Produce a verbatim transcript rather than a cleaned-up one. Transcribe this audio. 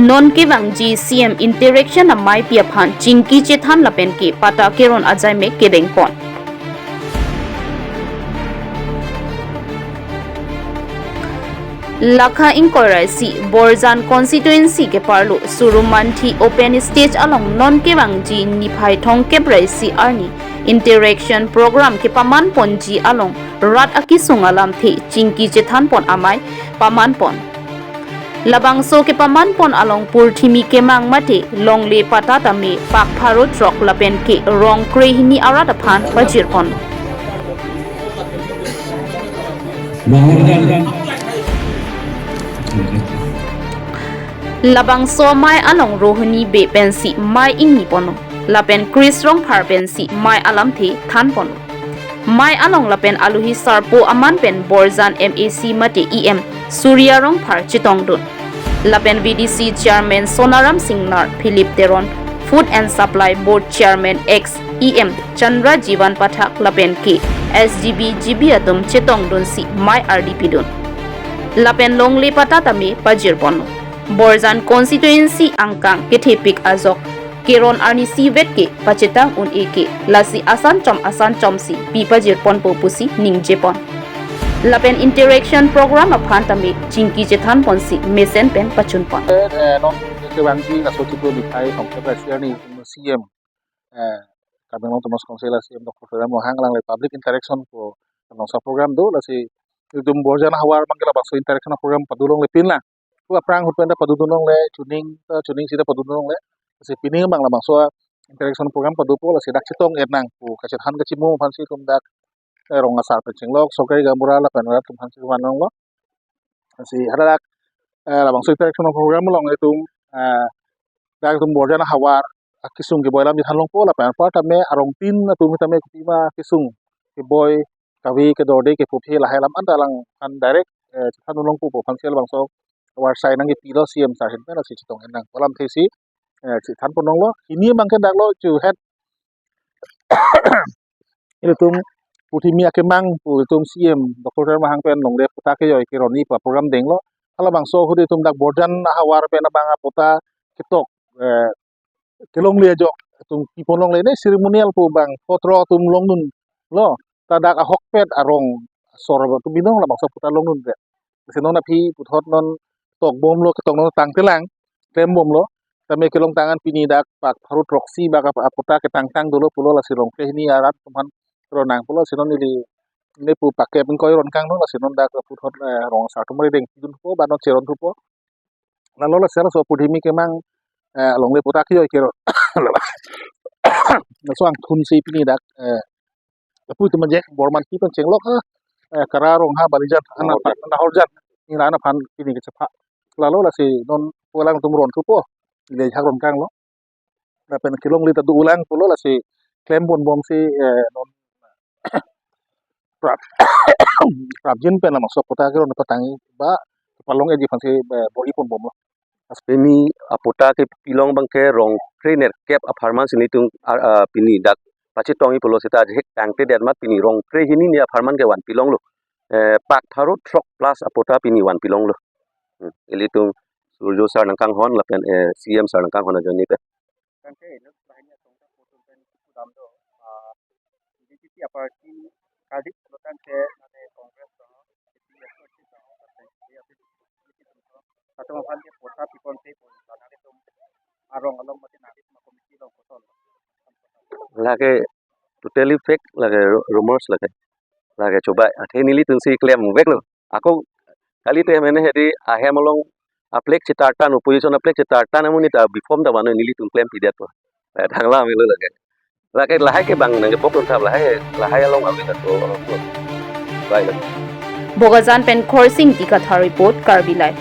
Non kevangji C M interaction amei pi aphan chingki chethan lapen ke pata keron ajaimek kedeng pon. Lakha ingkoi ra isi Borjan constituency keparlo Surumanthi open stage along non kevangji niphai thomkep ra isi arni interaction program kepaman ponji along rat akesung alamthe chingki chethan pon amei paman pon. Labangso kepaman pon along purthimi kemang mate longle pata tame pak pharo throk lapen ke rong krehini arat aphan pajir pon. Labangso amei along Rohini Bey pensi mei ingni ponlo. Lapen Chris Rongphar pensi mei alamthe than ponlo. Mei along lapen aluhi sarpo aman pen Borjan M A C mate E M Surya Rongphar chetongdun. Lapen V D C Chairman Sonaram Singnar, Philip Teron, Food and Supply Board Chairman ex E M Chandra Jivan Pathak lapen ke S G B, G B atum chetongdunsi mei ardi pidun. Lapen longle pata tame pajir ponlo. Borjan constituency angkang kethepik ajok keron arnisi vet ke pachetang un-e ke lasi asan chom asan chomsi pi pajir ponpo pusi ningje pon. Lapen interaction program aphan tame chingki chethan ponsi mesen pen pachun pon. Eh, eh, non kevangji laso chiklo niphai thomkep ra isi arni C M, eh, Karbi Anglong Autonomous Council C M Doctor Tuliram Ronghang alangle public interaction pu anongsa program do, lasi itum Borjan ahavar abang ke labangso interaction program padu longle pinlang. Pu aphrang ahut pen ta padudun longle, chuning ta chuning si ta padudun longle. Lasi pini abang labangso interaction program padupo, lasi dak chetong-et nang pu kachethan kachimum aphansi itum dak, eh, rong asar pen chenglok, sorkari gaonbura lapen rat atum aphansi van longlo. Lasi hadak, eh, labangso interaction program along itum, eh, dak itum Borjan ahavar akesung keboi alam chethan longpo, lapen apar tame arong tin atum tame kopima kesung keboi kave kedorde kepuphe lahai alam anta alangphan direct, eh, chethan longpo pu aphansi labangso award sai nangkepilo C M sir ahin pen, lasi chetong-et nang pu alamthe si, eh, chethan pon longlo. Hini abang ke daklo chu het ilitum purthimi akemang pu itum C M Doctor Tuliram Ronghang pen longle pata kejoi keroni pu program denglo. Halabangso ahut itum dak Borjan ahavar pen abang apata ketok, eh, kelongle ajok itum pi pon longle, ne ceremonial pu abang photro atum longdunlo, ta dak ahokpet arong asor atum binong labangso apata longdunde. Lasi non aphi puthot non tokbomlo, ketong non tangtelang, klembomlo. Tame kelongtang an pini dak pak pharo throksi bak ap-, apata ketangtang dolo pulo, lasi rong krehini arat atum aphan ronang pulo, lasi non ili ne pu pakke pingkoi ronkang non, lasi non dak puthot, eh, rong asar atum rideng pidunpo, ba non cheronthupo. Lalo lasi laso purthimi kemang, eh, longle pata kejoi kero. Laso angthunsi pini dak, eh, lapu itum manje Bormanthi pen chenglok ha, eh, Kara Rongha Balijan, Nahorjan. Nahorjan. Ning ra-an aphan pini kechepha. Lalo lasi non pu alangtum ronthupo. Ili ajahak ronkanglo. Lapen kelongle ta do-ulang pulo, lasi klem ponbomsi, eh, non prap, prapjin pen labangso apata keron patangji ba palong-etji aphansi, eh, bor-i ponbomlo. Pini apata kepilong abang ke rong krenerkep apharman si nelitum, ah, ah, pini dak pachetongji pulo seta ajahak tangtedet amat pini rong krehini ni apharman ke vanpilonglo. Eh, pak pharo throk plus apata pini vanpilonglo. Hmm, ilitum Surjo sir nangkanghon lapen, eh, C M sir nangkanghon ajoine pen. Tangte inut lahai ni atong ta putum pen kudam do, ah, B J P aparty kardit lo tangte nane Congress do, B J P aparty do, lapen B J P do. Atum aphan ke pota pipon pe pon, nangtum arong along mate nangtum committee along kosonlo. Lake totally fake, lake ru-, rumors lake. Lake chobai, athe nelitum si klemveklo. Ako kalite mene hedi ahem along a-flag chetartan, opposition a-flag chetartan amonit a-bi-form ta vannon nelitum klempidetpo. Eh, thanglam ilo lake. Lake lahai ke bang nangkebok lo thap lahai, lahai along awi ta to along to. Bai lake. Bokajan pen Khorsing Dikatha report, Karbi Live.